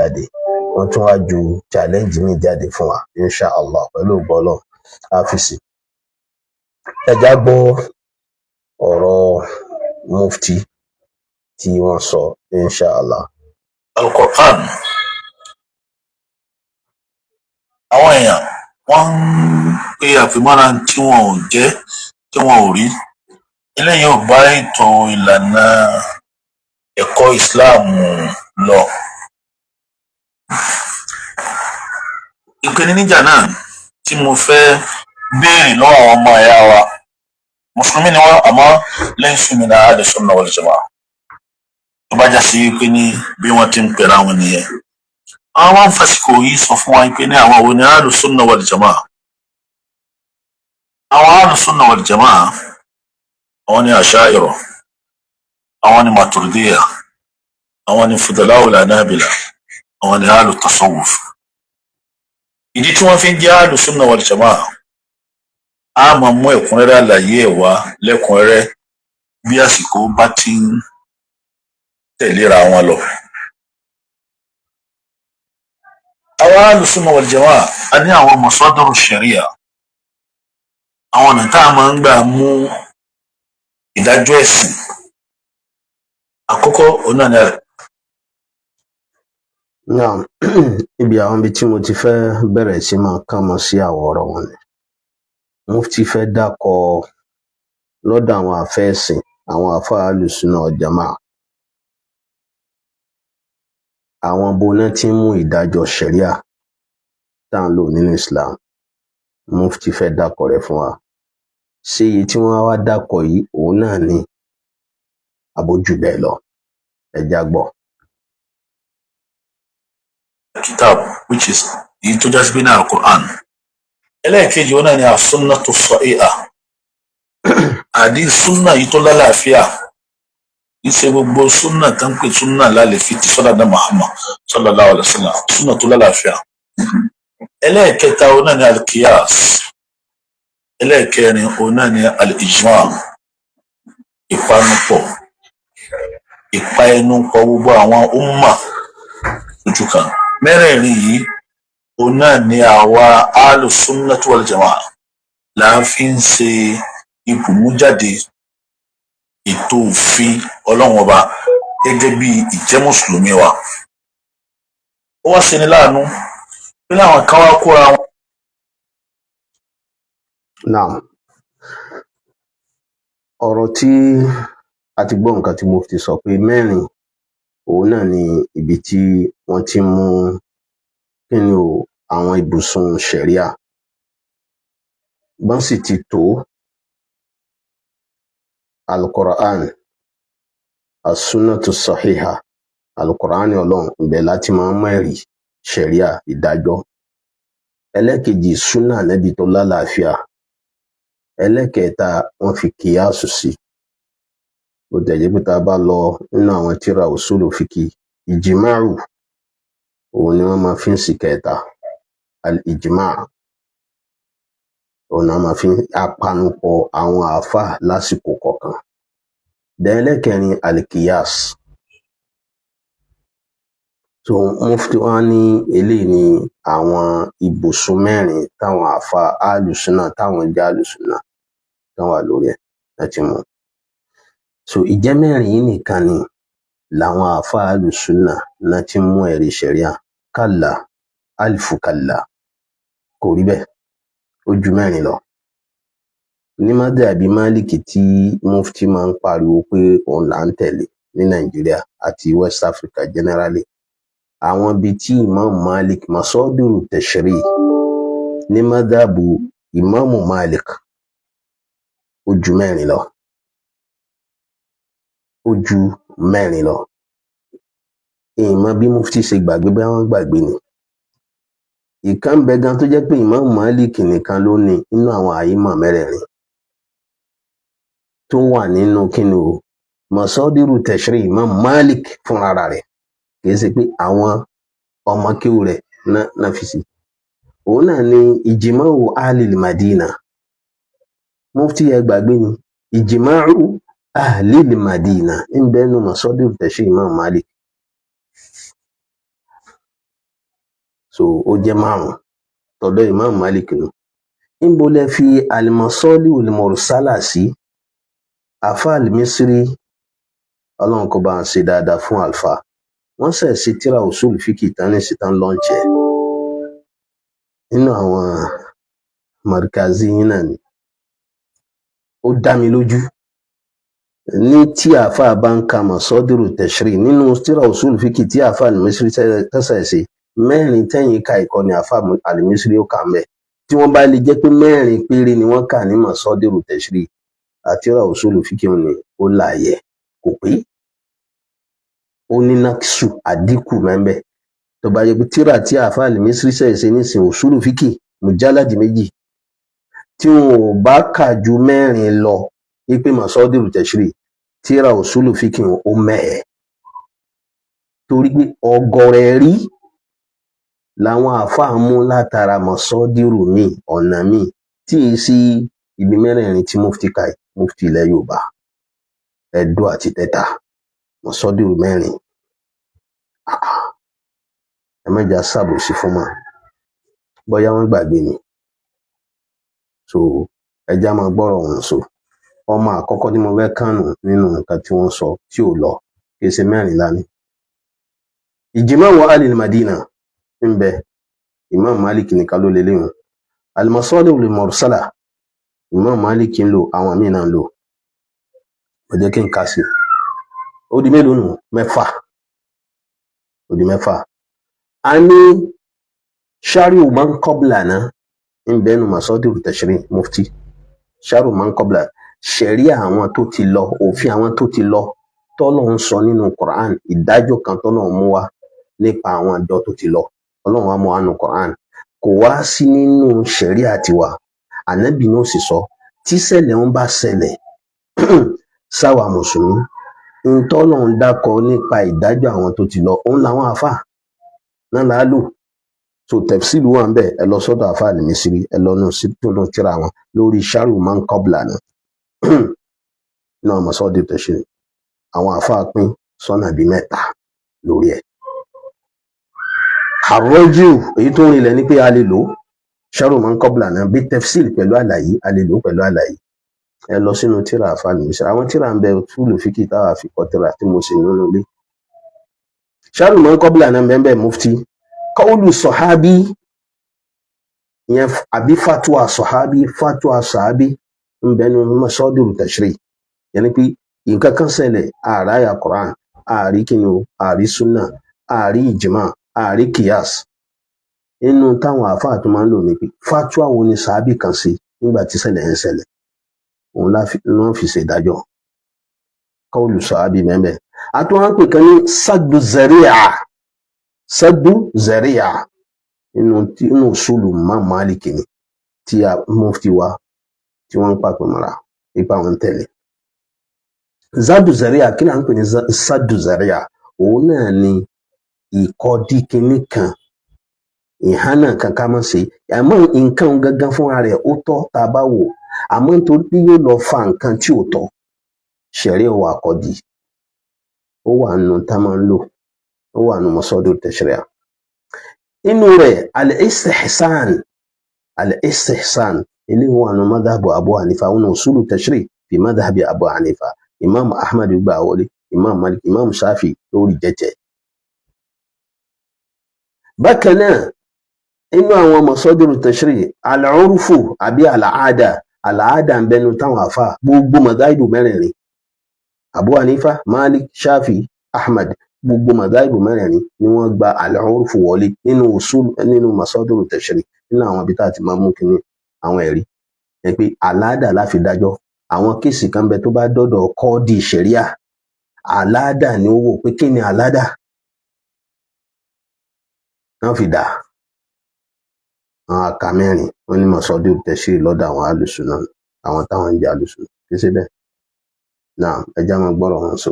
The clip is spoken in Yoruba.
Jáde, wọ́n tún wá ju challenge míì jáde fún wa. Insha Allah, pẹ̀lú ògo Ọlọ́run, áfíìsì ẹja gbọ́ ọ̀rọ̀ mufti tí wọ́n sọ, insha Allah. Al-Qur'an, àwọn èèyàn wọ́n ń pe àfimọ́ra tí wọn ò jẹ́, tí wọn ò rí. Eléyìí ò bá ètò ìlànà ẹ̀kọ́ Islam lọ. Ìpèníjà náà tí mo fẹ́ béèrè lọ́wọ́ àwọn ọmọ ẹ̀yà wa, mùsùlùmí ni wọ́n, àmọ́ laysu min ahli sunnah wal jamaa, tó bá já sí wípé ní bí wọ́n ti ń pera wọn nìyẹn, àwọn máa ń fàsìkò yìí sọ fún wa pé ní àwọn wo ni ahlu sunnah wal jamaa. Àwọn ahlu sunnah wal jamaa, àwọn ni Asha'ira, àwọn ni Maturidiyya, àwọn ni Fudala'ul Hanabila, àwọn ni ahlu tasawuf. Ìdí tí wọ́n fi ń jẹ́ ahlu sunnah wal jamaa, a máa mú ẹ̀kúnrẹ́rẹ́ àlàyé ẹ̀ wá lẹ́kùnrẹ́rẹ́ bí àsìkò bá ti ń tẹ̀léra wọn lọ. Àwọn ahlu sunnah wal jamaa, a ní àwọn masadiru sharia, àwọn ọ̀nà tá a máa ń gbà mú ìdájọ́ ẹ̀sìn. Àkọ́kọ́, òun náà ni Naam, ibi àwọn ibi tí mo ti fẹ́ bẹ̀rẹ̀ sí máa kàn mọ́ sí àwọn ọ̀rọ̀ wọn ni mufti fẹ́ dákọ lọ́dọ̀ àwọn àfẹ́ẹ̀sìn, àwọn àfáà alùsùnà jamaa, àwọn boná tí ń mú ìdájọ́ ṣẹ̀ríà tá à ń lò nínú Islam. Mufti fẹ́ dákọ rẹ̀ fún wa. Ṣé iye tí wọ́n wá dákọ yìí, òun náà ni àbójú bẹ́ẹ̀ lọ? Ẹ já gbọ́. Kitab, which is èyí tó já sí pé ní Al-Qur'an. Ẹlẹ́ẹ̀kejì, òun náà ni as-sunnatu as-sahiha, àdí súnà yìí tó lálàáfíà. Ìṣe gbogbo súnà tó ń pè súnà lálẹ́ fi ti sọ́dà náà Muhammad sallallahu alaihi wasallam, súnà tó lálàáfíà. Ẹlẹ́ẹ̀kẹta, òun náà ni al-qiyas. Ẹlẹ́ẹ̀kẹrin, òun náà ni al-ijma, ìpanupọ̀, ìpa ẹnu pọ̀ gbogbo àwọn umma ojú kan. Mẹ́rẹ̀ẹ̀rin yìí, òun náà ni àwa ahlus-sunnah wal jamaa là ń fi ń ṣe ibùmújáde ètò òfin Ọlọ́run Ọba gẹ́gẹ́ bí ìjẹ́ mùsùlùmí wa. Ó wá ṣe ni láàánú pé láwọn kan wá kóra wọn. Naam, ọ̀rọ̀ tí a ti gbọ́, nǹkan tí mufti sọ pé mẹ́rin, òun náà ni ibi tí wọ́n ti mú kí ni o, àwọn ibùsùn ṣẹ̀ríà bọ́n sì ti tó: Alukoran, asunatu sahiha, alukoran Ọlọ́run, ibẹ̀ láti máa ń mú ẹ̀rí ṣẹ̀ríà, ìdájọ́. Ẹlẹ́kejì, súnà Ànábì tó lálàáfíà. Ẹlẹ́kẹta, wọ́n fi kìyàsù sí. Bó tiẹ̀ jẹ́ pé tá a bá lọ nínú àwọn tíra usulu fiki, ìjìmáàrù, òun ni wọ́n máa fi ń sì kẹta, al-ijma', òun ni wọ́n máa fi ń apanupọ̀ àwọn àáfàá lásìkò kọ̀ọ̀kan. Then ẹlẹ́kẹrin, al-qiyas. So mufti wa ní eléyìí ní àwọn ibùsùn mẹ́rin táwọn àáfàá alùsùnà, táwọn jẹ́ alùsùnà, tán wà lórí ẹ̀ láti mú. So ìjẹ́ mẹ́rin yìí nìkan ni làwọn àáfàá alùsùnà náà ti mú ẹ̀rí ṣẹ̀ríà? Kàlà alifu kàlà, kò rí bẹ́ẹ̀, ó ju mẹ́rin lọ. Ní madhhabi Málìkì tí mufti máa ń pariwo pé òun là ń tẹ̀lé ní Nàìjíríà àti West Africa generally, àwọn ibi tí Imam Malik, masadiru tashri ní madhhabu Imam Malik, ó ju mẹ́rin lọ, ó ju mẹ́rin lọ. Ìmọ̀ bí mufti ṣe gbàgbé, bí wọ́n gbàgbé ni. Ìkan ń bẹ gan tó jẹ́ pé Imam Malik nìkan ló ní nínú àwọn àyímọ̀ mẹ́rẹ̀ẹ̀rin tó wà nínú kíni o, masadiru tashri Imam Malik fúnra rẹ̀, kì í ṣe pé àwọn ọmọ kéwù rẹ̀ náà fi sí. Òun náà ni ìjìmáwò ahlil Madina. Mufti, ẹ gbàgbé ni ìjìmáwò ahlil Madina ń bẹ nínú masadiru tashri Imam Malik. So ó jẹ́ márùn tọ̀dọ̀ Imam Malik nù. Níbo lẹ fi al-masalihu al-mursala sí? Àfa al-Misri, Ọlọ́run kó bá ń ṣe dáadáa fún àlùfáà, wọ́n ṣẹ̀ sí tíra usul fiqh tán ní sítan lọ́ǹchẹ̀ nínú àwọn markazi yín náà ni. Ó dá mi lójú ní tí àáfàá bá ń ka masadiru tashri nínú tíra usul fiqh tí àáfàá al-Misri tẹ́sẹ̀ ṣe, mẹ́rin tẹ́yìn ka ìkọ́ni àáfàá al-Misri ó kà mẹ́. Tí wọ́n bá lè jẹ́ pé mẹ́rin péré ni wọ́n kà ní masadiru tashri àtírà usul fiqh ni, ó láàyè kò pé, ó ní náksù, àdínkù mẹ́ńbẹ́. Tó bá yẹ pé tíra tí àáfàá al-Misri ṣẹ̀ ṣe nísìn, usul fiqh mujalladi 2, tí wọn ò bá kà ju mẹ́rin lọ wípé masadiru tashri, tíra usulu fiqh ó mẹ́ẹ̀, torí pé ọ̀gọ̀rọ̀ ẹ̀rí làwọn àáfàá mú látara masadiru míì, ọ̀nà míì tí ì sí ibi mẹ́rẹ̀ẹ̀rin tí mufti kai, mufti ilẹ̀ Yorùbá, Ẹdó àti Tẹ́tà, masadiru mẹ́rin. Ẹ má jà ṣàbòsí fún mọ́, bóyá wọ́n gbàgbé ni. So ẹ já máa gbọ́rọ̀ wọn. So ọmọ àkọ́kọ́ tí mo fẹ́ kànù nínú nǹkan tí wọ́n sọ tí ò lọ, kì í ṣe mẹ́rin lání. Ijma'u alil Madina ń bẹ, Imam Malik nìkan ló lè léwọn. Al-masalih al-mursala, Imam Malik ń lò, àwọn míì náà ń lò. Ó jẹ́ kí n kà sí, ó di mélòó nù? Mẹ́fà, ó di mẹ́fà. A ní shari'u man qablana ń bẹ nù masadiru tashri mufti, shari'u man qabla, ṣẹ̀ríà àwọn tó ti lọ, òfin àwọn tó ti lọ, tọ́lọ́run sọ nínú Quran, ìdájọ́ kan tọ́lọ́run mú wá nípa àwọn àjọ tó ti lọ, Ọlọ́run á mú wá nínú Quran, kò wá sí nínú ṣẹ̀ríà tiwa, ànábì náà sì sọ. Tíṣẹ̀lẹ̀ ń bá ṣẹlẹ̀ sáwà mùsùlùmí, ntọ́lọ́run dákọ nípa ìdájọ́ àwọn tó ti lọ, òun làwọn àáfàá náà là á lò. So tafsilu wà ń bẹ. Ẹ lọ sọ́dọ̀ àáfàá Al-Misri, ẹ lọ nù sí tó lọ tíra wọn lórí sharhu man qablana náà, masadiru tashri. Àwọn àáfàá pín sọ́nà bíi mẹ́ta lórí ẹ̀. Àrọ́jù èyí tó rinlẹ̀ ni pé a lè lò sharhu man qablana bí tafsil, pẹ̀lú àlàyé, a lè lò pẹ̀lú àlàyé. Ẹ lọ sínú tíra àáfàá Al-Misri, àwọn tíra ń bẹ fúlù fíkì táwa fi kọ tíra tí mo sì nínú ilé. Sharhu man qablana bẹ́ẹ̀ bẹ́ẹ̀ mufti, qawlu sọ̀hábí ìyẹn àbí fatwa sọ̀hábí, fatwa sàábí ń bẹ nínú masadiru tashri. Yẹn ni pé nǹkan kan ṣẹlẹ̀, àráyà Quran, àárí kíni o, àárí sunna, àárí ìjìmá, àárí kìyàs. Nínú táwọn àáfàá tó máa ń lò ní pé fatwa wo ni sàábì kan ṣe nígbà tí ṣẹlẹ̀ ń ṣẹlẹ̀, òun wọ́n fi ṣèdájọ́. Qawlu sàábì mẹ́mẹ́. Àtúwọ́n ń pè kan ní saddu zaria, saddu zaria nínú usulu Imam Malik ni, tí a mufti wa tí wọ́n ń pàpè mọ́ra ipa wọn tẹ̀lé. Saddu zaria, kí là ń pè ní saddu zaria? Òun náà ni ìkọdí kinní kan, ìhánà kan ká má ṣe, àmọ́ nǹkan gangan fúnra rẹ̀ ó tọ́ tá a bá wò, àmọ́ nítorí pé yóò lọ fa nǹkan tí ò tọ́, ṣẹ̀rí ò wà kọ́dí. Ó wà nù tá a máa ń lò, ó wà nù masadiru tashri'a. Inú rẹ̀ al-istihsan, al-istihsan eléyìí wà nù madhhabu Abu Hanifa, àwọn usulu tashri' fi madhhabi Abu Hanifa. Imam Ahmad gbà wọlé, Imam Malik, Imam Shafi lórí jẹjẹ. Bákan náà, inú àwọn masadiru tashri', al-urfu àbí al-aada, al-aada ń bẹnu táwọn àfa gbogbo madhahibu mẹ́rẹ̀ẹ̀rin, Abu Hanifa, Malik, Shafi, Ahmad, gbogbo madhahibu mẹ́rẹ̀ẹ̀rin ni wọ́n gba al-urfu wọlé nínú usul, nínú masadiru tashri', nínú àwọn ibi tá a ti máa mú kínní àwọn ẹ̀rí ẹ pé àláàdà láfi dájọ́. Àwọn case kan bẹ tó bá dọ́dọ̀ kọ́ọ̀dì ṣẹ̀ríà, àláàdà ni ó wò pé kí ni àláàdà wọ́n fi dà. Àwọn aka mẹ́rin wọ́n ní masadiru tashri' lọ́dọ̀ àwọn alùsùnà, àwọn táwọn ń jẹ́ alùsùnà, kì í ṣe bẹ́ẹ̀ náà. Ẹ já máa gbọ́rọ̀ wọn sọ.